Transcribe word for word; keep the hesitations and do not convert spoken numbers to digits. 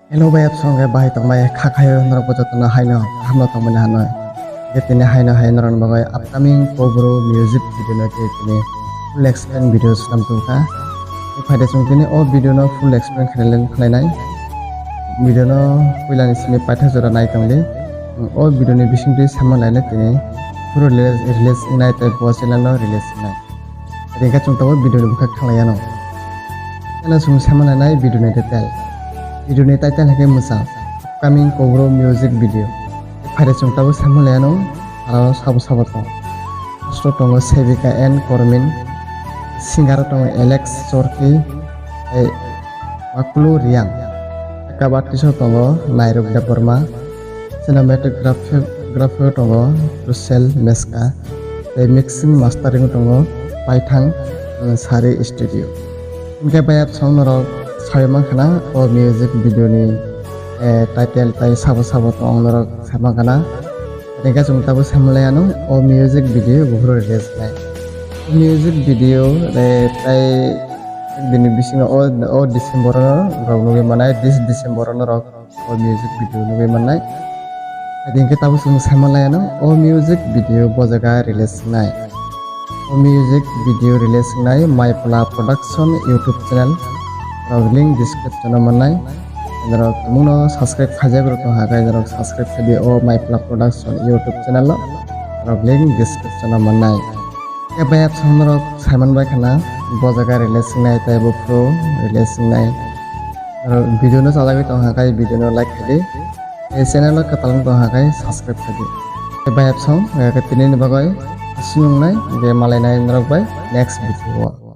Hello bai, apsong khe bahai tongmai kha khayo norok bo jotono haino hamno tongmani hanoi. Khe tini haino hai norokni bagwi upcoming Kobro music video no tei tini full explain video swnam tongkha. Tei phaide chwng tini o video no full explain khlainai, khlainai. Video no puilani simi paitha jora nai tongdi. O video ni bisingtwi sama lainai tini full release, release wngnai tei bo channel no release wngnai. Ringkha chwng tabuk video ni bwkhak thanglaiyano. Channel chwng sama lainai video ni title. Video ni title hwnkhe mwchang upcoming Kobro music video. Phaide chwng tabuk sama laiyano, aro sabo sabo tong. Host o tongo Sevika N Kormin, singer o tongo Alex Chorki, tei Makulu Riang. Makeup artist o tongo Nairuk Debbarma, cinematography, graphy o tongo Russell Meska, tei mixing mastering o tongo Paithang, mm, Sari Studio. Hwnkhe bai apsong norok sawi mankha na o music video ni, eh, title tei sabo sabo tong norok sai mankha na. Ringkha chwng tabuk sama laiyano o music video buphuru release khlai. O music video, eh, tei bini bisingo o, o December o rok nugwi manai, this December o norok o music video nugwi mannai. Ringkha tabuk chwng sama laiyano o music video bo jaga release wngnai. O music video release wngnai Maipla Production YouTube channel, rok link description o mannai. Norok tumungno subscribe khaijak rok tong hakhe norok subscribe khaidi o Maipla Production YouTube channel o, rok link description o mannai. Khe bai apsong norok saiman bai khana bo jaga release wngnai tei buphuru release wngnai. Norok video no chalagwi tong hakhe video no like khaidi. Tei channel o kwtal wng tong hakhe subscribe khaidi. Khe bai apsong, eh, khe tini ni bagwi aswk wngnai, hwnkhe malainai norok bai next video o.